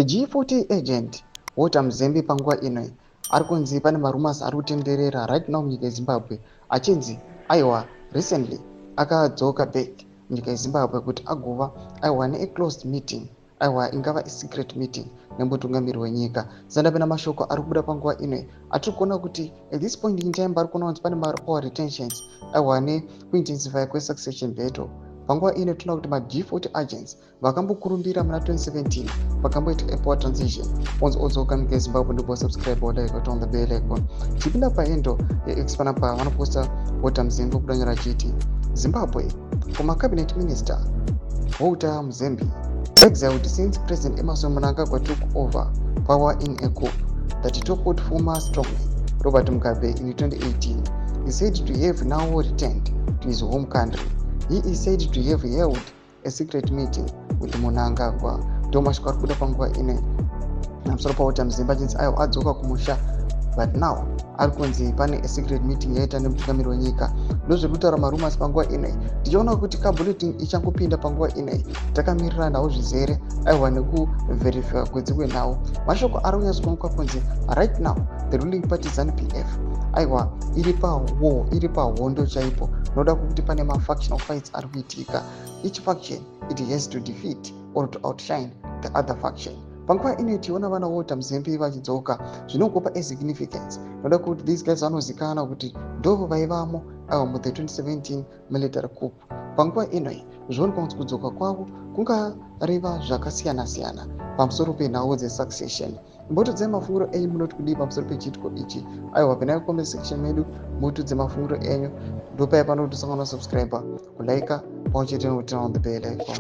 The G40 agent Walter Mzembi panguva ino ari kunzi pane marumours ari kutenderera right now munyika yeZimbabwe, achinzi aiwa, recently akadzoka back munyika yeZimbabwe kuti agova aiwa neaclosed meeting, aiwa, ingava isecret meeting nemutungamiri wenyika. Zandapena mashoko ari kubuda panguva ino, atiri kuona kuti at this point in time pari kuona kunzi pane mapower retentions, aiwa, nekuintensify kwesuccession battle. Panguva ino tinoona kuti maG40 agents vakambokurumbira muna 2017 pakamboita apower transition onzi odzoka munyika yeZimbabwe. Ndipo subscribe, like, on the bell icon. Chipinda pahandle yeX panapa, vanoposta Walter Mzembi kudanyora achiti, "Zimbabwe: Former cabinet minister Walter Mzembi, exiled since President Emmerson Mnangagwa took over power in a coup that toppled former strongman Robert Mugabe in 2018, is said to have now returned to his home country. He is said to have held a secret meeting with Mnangagwa." Ndo mashoko ari kubuda panguva ine pamusoro paWalter Mzembi, achinzi aiwa, adzoka kumusha, but now ari kunzi pane asecret meeting yaita nemutungamiri wenyika. Ndozviri kutaura marumours panguva inoi. Tichiona kuti kabulletin ichangopinda panguva inoi, takamirira nhau zvizere, aiwa, nekuverifya kwedzimwe nhau. Mashoko ari kunyatsokuonekwa kunzi right now the ruling party ZANU PF, aiwa, iri pawar, iri pahondo chaipo, noda kwekuti pane mafactional fights ari kuitika. Each faction, it has to defeat or to outshine the other faction. Panguva ino tiona vana Walter Mzembi vachidzoka, zvinokupa asignificance, noda kuti these guys vanozikanwa kuti ndo vaivamo, aiwa, muthe 2017 military coup. Panguva inoi zvionekwa kuti kudzoka kwavo kungareva zvakasiyana-siyana pamusoro penhau dzesuccession. Mbotudzai mafungiro enyu, munoti kudii pamusoro pechiitiko ichi? Aiwa, pinai kucomment section medu, mutudze mafungiro enyu. Ndopai pano kuti usangana subscribe, kulike, pamwe chete nekuturn on the bell icon.